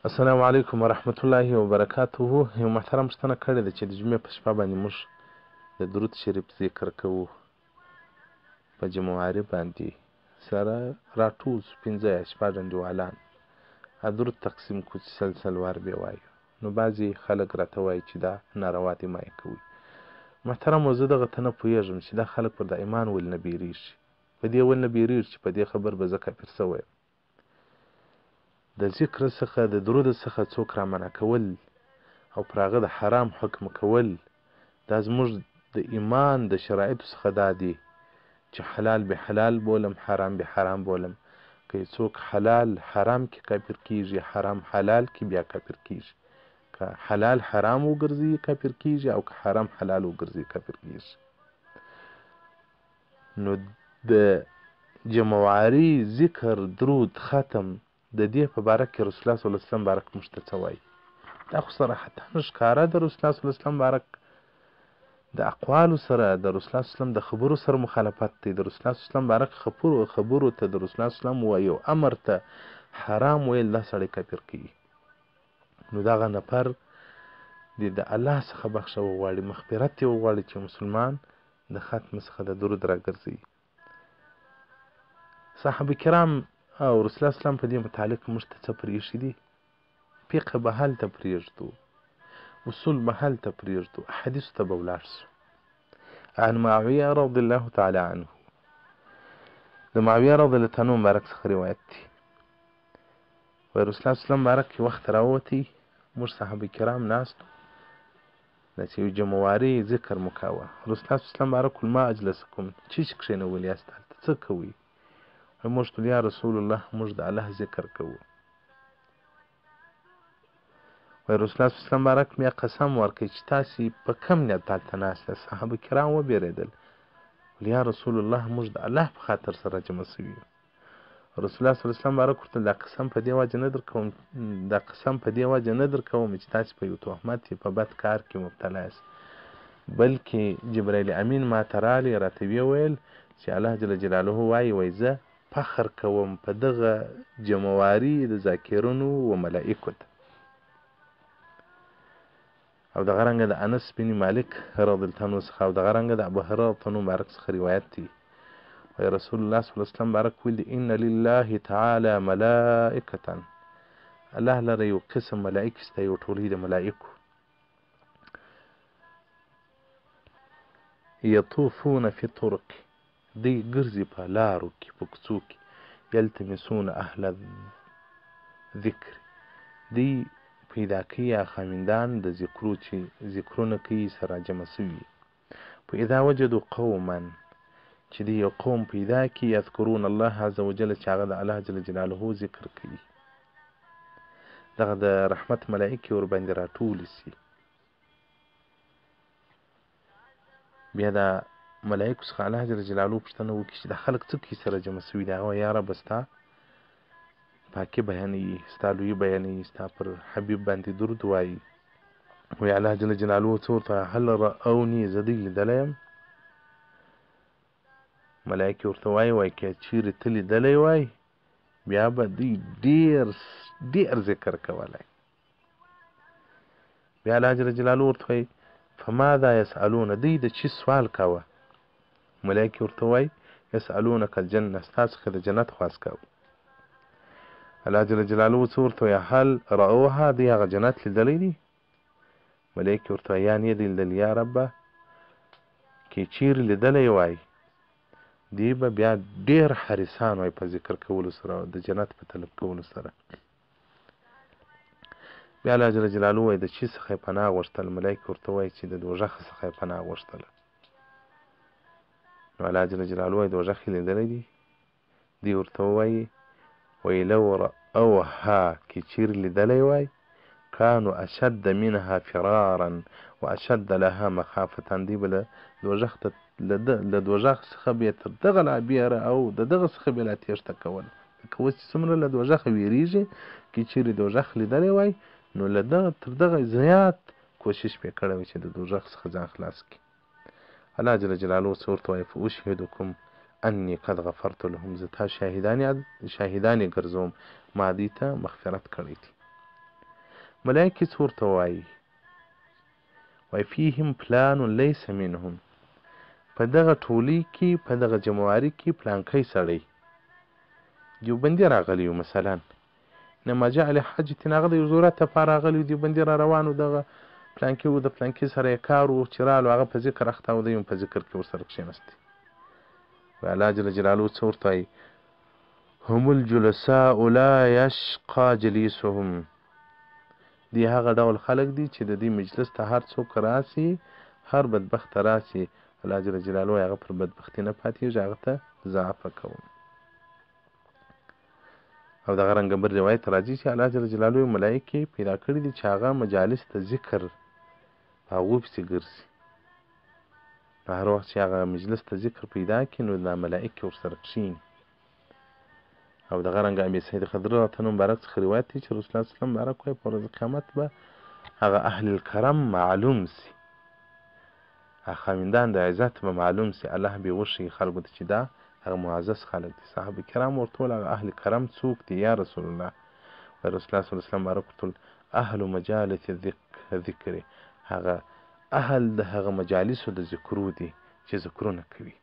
السلام علیکم ورحمت الله وبرکاته. یو محترم پوښتنه کړې ده چې د جمعې په شپه باندې موږ د درود شریف ذکر کوو، په جمعواري باندې سره راټول سو 5 یا 6 انډیوالان درود تقسیم کړو چې سل سل وار بیا وایو. نو بعضې خلک راته وایي چې دا ناروا دی، ما یې کوئ. محترم زه دغه ته نه پوهېږم چې دا خلک پر دا ایمان ولې نه بیریږي، په دې ولې نه بیریږي چې په دې خبر به زه کافر سوی یم. د ذکر څخه د درود څخه څوک را منع کول او پر هغه د حرام حکم کول، دا زموږ د ایمان د شرایطو څخه دا دی چې حلال به حلال بولم، حرام به حرام بولم. که یې څوک حلال حرام کې کافر کیږي، حرام حلال کې بیا کافر کیږي. که حلال حرام وګرځي کافر کیږي، او که حرام حلال وګرځي کافر کیږي. نو د جمعواري ذکر درود ختم د دې په باره کې رسول الله صلی الله علیه وسلم بارک موږ ته څه وایي؟ دا خو صراحتا ښکاره د رسول الله صلی الله علیه وسلم بارک د اقوالو سره، د رسول الله صلی الله علیه وسلم د خبرو سره مخالفت دی. د رسول الله صلی الله علیه وسلم بارک خبرو ته، د رسول الله صلی الله علیه وسلم یو امر ته حرام ویل دا سړی کافر کوي. نو دغه نفر دې د الله څخه بخښه وغواړي، مغفرت یې وغواړي چې مسلمان د ختم څخه د درود راګرځوي. صحابه کرام او رسول الله اسلام په دې متعلق موږ ته څه پرېښي دي؟ فقه به هلته پرېږدو، اصول به هلته پرېږدو، احادیثو ته به ولاړ سو. عن معاویه رضی الله تعالی عنه، د معاویه رضی الله تعالی مبارک څخه روایت دی، وایي رسول الله اسلام مبارک یو وخت راووتی، موږ صحابه کرام ناست وو، داسې یو جمعواري ذکر مو کاوه. رسول الله اسلام مبارک ویل ما اجلسکم، چی چې کښېنولي یاست هلته څه کوئ؟ موږ ته یا رسول الله موږ د الله ذکر کوو. وایي رسول الله صلی الله علیه وسلم مبارک بیا قسم ورکړي چې تاسې په کوم نیت هلته ناست یاست؟ صحابه کرام وبېرېدل، ویل یا رسول الله موږ د الله په خاطر سره جمع سوي یو. رسول الله صلی الله علیه وسلم مبارک ورته دا قسم په دې وجه نه درکوم، دا قسم په دې وجه نه درکوم چې تاسې په یو تهمت په بد کار کې مبتلا یاست، بلکې جبرائیل امین ما ته راغلی راته ویې ویل چې الله جل جلاله وایي، وایي زه فخر کوم په دغه جمعواري د ذاکرونو و ملائکو ته. او دغه رنګه د انس بن مالک رضی الله عنه څخه او دغه رنګه د ابو هريره رضی الله عنه مبارک څخه روایت دی، وایي رسول الله صلی الله علیه وسلم مبارک ویل دي ان لله تعالی ملائکة، الله لره یو قسم ملائکې شته، یو ټولۍ د ملائکو، یطوفون فی الطرق، دوی ګرځي په لارو کې، په کوڅو کې، یلتمسون اهل الذکر، دوی پیدا کوي یا خاوندان د ذکرو چې ذکرونه کوي سره جمع سوي. فاذا وجدوا قوما، چې دوی یو قوم پیدا کړي، یذکرون الله عز وجل، چې هغه د الله جل جلاله ذکر کوي، دغه د رحمت ملائکې ورباندې راټولې سي. بیا دا ملائکو څخه الله جل جلاله پوښتنه وکړي چې دا خلک څه کوي سره جمع سوي دي؟ هغه وایي یا ربه ستا پاکي بیانوي، ستا لویي بیانوي، ستا پر حبیب باندې درود وایي. وایي الله جل جلاله څه ورته هل رأوني، زه دوی لیدلی یم؟ ملائکې ورته وایي، وایي که چیرې ته لیدلی وای بیا به دوی ډېر ډېر ذکر کولی. بیا الله جل جلاله ورته وایي فماذا یسألون، دوی د چی سوال کاوه؟ ملائکې ورته وایي یسألونک الجنة، ستا څخه د جنت خواست کاوه. الله جل جلاله څه ورته وایي هل رأوها، دوی هغه جنت لیدلی دی؟ ملائکې ورته وایي یا نه دی لیدلی. یا ربه که چیرې لیدلی وای دوی به بیا ډېر حریصان وای په ذکر کولو سره، د جنت په طلب کولو سره. بیا الله جل جلاله وایي د چی څخه یې پناه غوښتل؟ ملائکې ورته وایي چې د دوږخ څخه یې پناه غوښتله. نو الله جل جلاله وایي دوږخ یې لیدلی دی؟ دوی ورته ووایي، وایي لو رأوها، که چیرې لیدلی وای، کانو اشد منها فرارا و اشد لها مخافة، دوی به له دوږخ ته له دوږخ څخه به یې تر دغه لا بیره او د دغه څخه به یې لا تېښته کوله. لکه اوس چې څومره له دوږخه ویریږي، که چیرې دوږخ لیدلی وای نو له دغه تر دغه زیات کوشش به یې کړی وای چې د دوږخ څخه ځان خلاص کړي. الله جل جلاله څه ورته وایي فاشهدکم انی قد غفرت لهم، زه تا شاهدانې ګرځوم، ما دوی ته مغفرت کړی دی. ملایکې څه ورته وایي؟ وایي فیهم فلان لیس منهم، په دغه ټولۍ کې، په دغه جمواري کې پلانکی سړی دیوبندي راغلی و، مثلا انما جاء لحاجة، هغه د یو ضرورت لپاره راغلی و، دیوبندي را روان و، دغه پلانکی و، د پلانکي سره یې کار و، چې رالو هغه په ذکر اخته او دی هم په ذکر کې ورسره کښېنستی. وایي الله جل جلاله څه ورته وایي؟ هم الجلساء لا یشقا جلیسهم، دی هغه ډول خلک دي چې د دې مجلس ته هر څوک راسي، هر بدبخته راسي، الله جل جلاله وایي هغه پر بدبختي نه پاتېږي، هغه ته زه عفوه کوم. او دغه رنګه بل روایت راځي چې الله جل جلاله یو ملایکې پیدا کړي دي چې هغه مجالس ته ذکر په هغو پسې ګرځي. نو هر وخت چې هغه مجلس ته ذکر پیدا کړي نو دا ملایکې ورسره کښېني. او دغه رنګه ابي سعید خدري رضی الله مبارک څخه روایت دی چې رسول الله صلی الله علیه وسلم مبارک وایي په ورځ قیامت به هغه اهل الکرم معلوم سي، هغه خاوندان د عزت به معلوم سي، الله به وښيي خلکو ته چې دا هغه معزز خلک دي. صحابه کرام ورته وویل هغه اهل کرم څوک دي یا رسول الله؟ وایي رسول الله صلی الله علیه وسلم مبارک ورته وویل اهل مجالس ذکر، هغه اهل د هغه مجالسو د ذکرو دي چې ذکرونه کوي.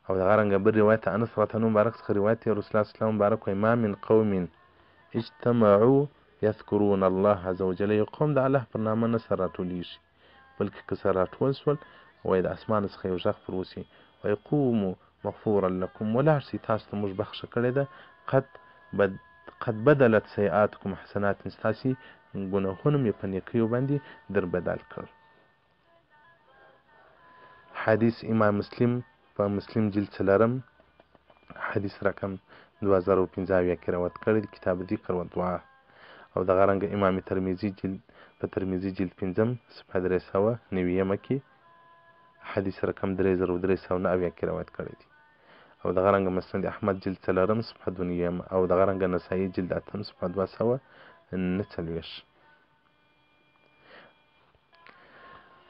او دغه رنګه بل روایت انس رضی الله مبارک څخه روایت دی، رسول الله صلی الله علیه وسلم مبارک وایي ما من قوم اجتمعوا یذکرون الله عز وجل، یو قوم د الله پر نامه نه سره راټولیږي بلکې که سره راټول شول وایي د اسمان څخه یو غږ پر وسي وایي قومو مغفورا لکم، ولاړ شئ تاسو ته موږ بخښه کړې ده، قد بدلت سیئاتکم حسنات، ستاسې ګناهونه مې په نیکیو باندې در بدل کړل. حدیث امام مسلم په مسلم جلد څلورم حدیث رقم 2075 کې روایت کړی دی، کتاب ذکر و دعا. او دغه رنګه امام ترمذي جلد په ترمذي جلد پنځم صفحه 390 کې حدیث رقم 3379 کې روایت کړی دی. او دغه رنګه مسند احمد جلد څلورم صفحه 92 او دغه رنګه نسايي جلد اتم صفحه 249.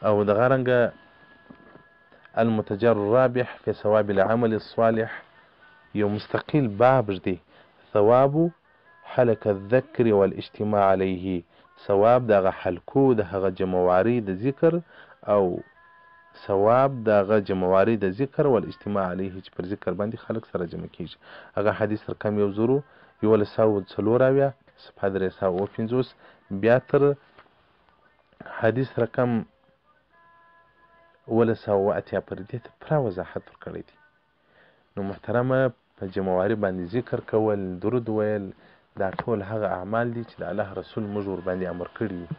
او دغه رنګه المتجر الرابح في ثواب العمل الصالح یو مستقل باب دی، ثواب حلق الذکر والاجتماع علیه، ثواب د هغه حلقو د هغه جمعواري د ذکر او ثواب د هغه جمعواري د ذکر والاجتماع علیه چې پر ذکر باندې خلک سره جمع کیږي. هغه حدیث رقم 1174 صفحه 350 بیا تر حدیث رقم 880 پورې دې ته پوره وضاحت ورکړی دی. نو محترمه په جمعواري باندې ذکر کول، درود ویل، دا ټول هغه اعمال دي چې د الله رسول موږ ورباندې امر کړي یو.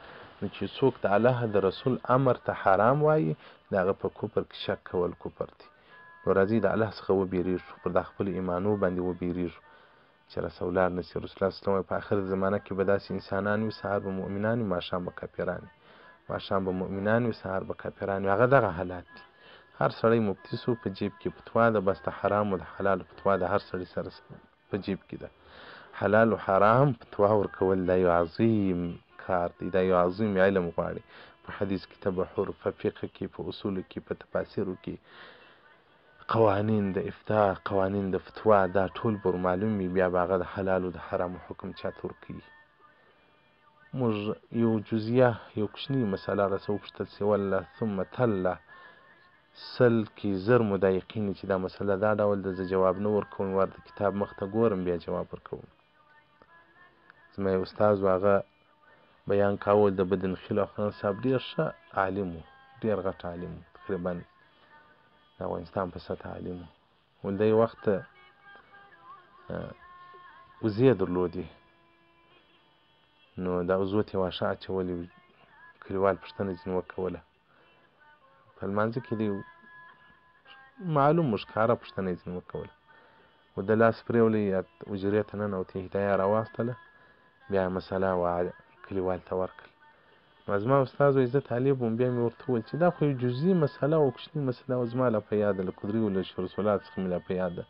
نو چې څوک د الله د رسول امر ته حرام وایي د هغه په کفر کې شک کول کفر دی. نو راځئ د الله څخه وبېرېږو، پر دا خپلو ایمانو باندې وبېرېږو چې راسره ولاړ نه شي. رسول الله صلی الله علیه وسلم په آخر زمانه کې به داسې انسانان وي، سهار به مؤمنان وي، ماښام به کافران وي، ماښام به مؤمنان وي، سهار به کافران وي. هغه دغه حالات دي. هر سړی مفتي سو، په جیب کې فتوا ده، بس د حرام او د حلال فتوا د هر سړي سره په جیب کې ده. حلال او حرام فتوا ورکول دا یو عظیم کار دی، دا یو عظیم علم غواړي. په حدیث کې تبحر، په فقه کې، په اصولو کې، په تفاسیرو کې، قوانین د افتاء، قوانین د فتوا، دا ټول به ورمعلوم وي. بیا به هغه د حلال او د حرامو حکم چاته ورکوي. موږ یو جزیه، یو کوچنۍ مسله راڅخه وپوښتل سي، والله ثم تله 100 کې 1000 مو دا یقین چې دا مسله دا ډول ده، زه جواب نه ورکوم، وار د کتاب مخ ته ګورم بیا جواب ورکوم. زما یو استاد و، هغه بیان کاوه د بدنخیلو افغان صاحب ډېر ښه عالم و، ډېر غټ عالم و، تقریبا د افغانستان په سطح عالم و. ول دی وخت وزې درلودې، نو دا وزو ته یې واښه اچولې وي. کلیوال پوښتنه ځینې وکوله په لمانځه کې دی، معلوم و ښکاره پوښتنه یې ځینې وکوله. و د لاس پرېولی یا حجرې ته ننوتی، هدایه راواستله، بیا یې مسله کلیوال ته ورکړل. نو زما استاد وایي زه طالب وم، بیا مې ورته وویل چې دا خو یو جزئي مسله او کوچنۍ مسله وه، زما لا په یاد ده، له قدري له شرسولات څخه مې لا په یاد ده.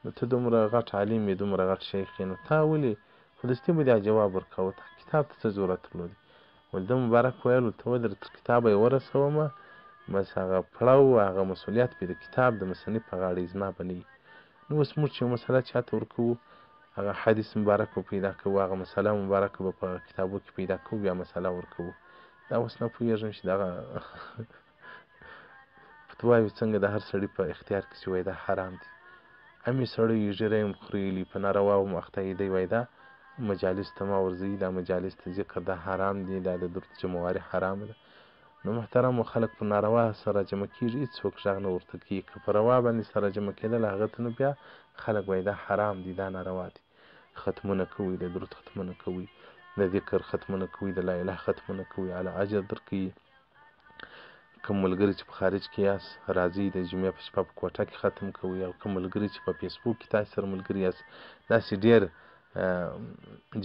نو ته دومره غټ عالم یې، دومره غټ شیخ یې، نو تا ولې خو دستي به دا جواب ورکاوه، تا کتاب ته څه ضرورت درلودی؟ ول ده مبارک ویل ورته ودرېد، تر کتابه یې ورسومه، بس هغه پړاو هغه مسؤلیت به د کتاب د مصنف په غاړه وي، زما به نه وي. نو اوس موږ چې یو مسله چاته ورکوو، هغه حدیث مبارک به پیدا کوو، هغه مسله مبارکه به په کتابو کې پیدا کوو، بیا مسله ورکوو. دا اوس نه پوهېږم چې دغه فتواوې څنګه د هر سړي په اختیار کې چې وایي دا حرام دي. امې سړی یې ږیره یې هم خریلي، په نارواو هم اخته یې، دی وایي دا مجالس ته مه ورځئ، دا مجالس ته ذکر دا حرام دي، دا د درود جمعواري حرامه ده. نو محترمو خلک په ناروا سره جمع کېږي، هېڅوک غږ نه ورته کوي. که په روا باندې سره جمع کېدل هغه ته، نو بیا خلک وایي دا حرام دي، دا ناروا دي. ختمونه کوئ، د درود ختمونه کوئ، د ذکر ختمونه کوئ، د لا اله ختمونه کوئ، الله اجر درکوي. کوم ملګري چې په خارج کې یاست راځئ د جمعې په شپه په کوټه کې ختم کوئ، او کوم ملګري چې په فیسبوک کې تاسو سره ملګري یاست، داسې ډېر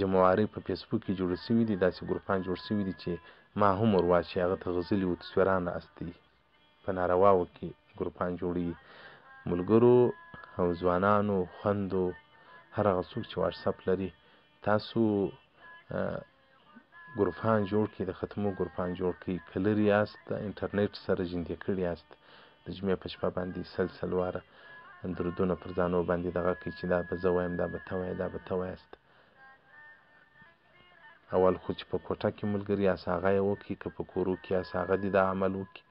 جمعوارۍ په فیسبوک کې جوړې شوي دي، داسې ګروپان جوړ شوي دي چې ما هم ور واچوي، هغه ته غزلي او تصویران را استوي، په نارواو کې ګروپان جوړوي. ملګرو او ځوانانو، خوندو، هر هغه څوک چې واټساپ لري، تاسو ګروپان جوړ کړئ، د ختمو ګروپان جوړ کړئ. که لرې یاست د انټرنیټ سره ژیندې کړي یاست، د جمعې په شپه باندې سل سل واره درودونه پر ځانو باندې دغه کړئ چې دا به زه وایم، دا به ته وایې، دا به ته وایاست. اول خو چې په کوټه کې ملګري یاست هغه یې وکړئ، که په کورو کې یاست هغه دې دا عمل وکړي.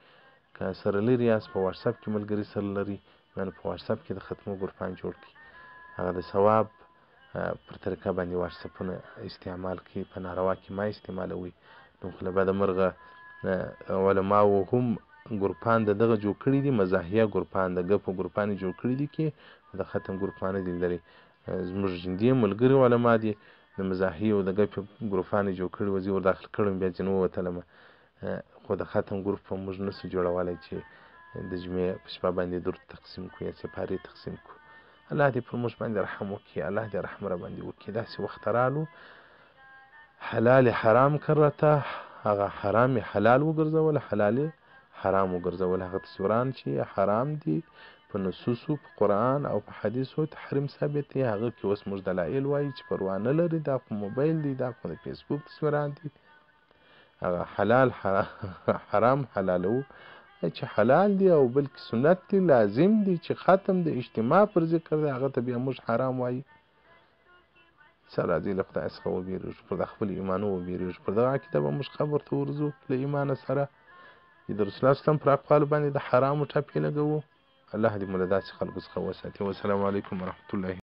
که سره لرې یاست په واټساپ کې ملګري سره لرئ، بیا نو په واټساپ کې د ختمو ګروپان جوړ کړئ، هغه د ثواب پر طریقه باندې واټساپونه استعمال کړئ، په ناروا کې ما استعمالوئ. نو خو له بده مرغه علماوو هم ګروپان د دغه جوړ کړي دي، مزاحیه ګروپان، د ګپو ګروپان یې جوړ کړي دي، کې د ختم ګروپ ما نه دی لیدلی. زموږ ژوندي ملګري علما دي، د مزاحیې او د ګپې ګروپان یې جوړ کړي وو، زه یې ور داخل کړم، بیا ځینې ووتلم. خو د ختم ګروپ په موږ نه شو جوړولی چې د جمعې په شپه باندې درود تقسیم کړو یا سپارې تقسیم کړو. الله دې پر موږ باندې رحم وکړي، الله دې رحم را باندې وکړي. داسې وخت رالو، حلال یې حرام کړ راته، هغه حرام یې حلال وګرځول، حلال یې حرام وګرځول. هغه تصویران چې حرام دي په نصوصو، په قرآن او په حدیثو تحریم ثابت دی، هغه کې اوس موږ دلایل وایو چې پروا نه لري، دا خو موبایل دی، دا خو د فیسبوک تصویران دي. هغه حلال حرام حلالو چې حلال دی او بلکې سنت دی، لازم دی چې ختم د اجتماع پر ذکر دی، هغه ته بیا موږ حرام وایو. څه راځي له خدای څخه وبېرېږو، پر د خپل ایمانو وبېرېږو، پر دغه عقیده به موږ قبر ته ورځو له ایمانه سره، چې د رسول الله اسلام پر اقوالو باندې د حرامو ټاپې لګوو. الله دې مو له داسې خلکو څخه وساتي. والسلام علیکم ورحمة الله.